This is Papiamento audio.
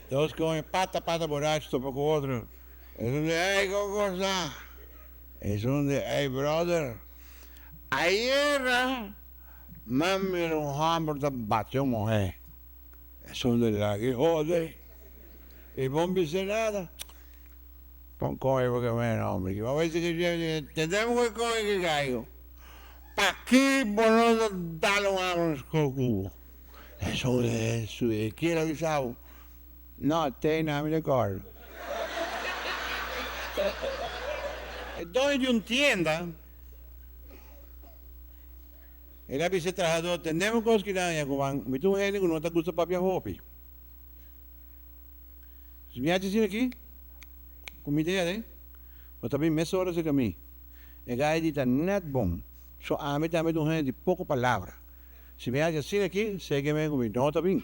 Dos koño pata pata borracho topa ku otro. Esun di, Ey, kon kos ta? Esun di, Ey, brother, ayera mi mira un hòmber ta bati un muhé. Esun di, Lag'i hode, i bon bis'é nada. Pon koño pa kem'é homber aki. Bo a bisa ki tendemos ku e koño ki kaigo. Paki bo no ta dal un hamber na skol ku bo? Esun di, E kier a bisa bo. No, te na mi recordo. E doño di un tienda, el a bisa e trahador, Tendé mi cos ki nan ya cu ban, mi ta un hende cu no ta gusta papia hopi. Si mi haci asina aki, cu mi dede, bo ta bin mesora cerca mi. E gaya di ta net bon, so ami tambe ta un hende di poco palabra. Si mi haci asina aki, sege mi cu mi no ta bin.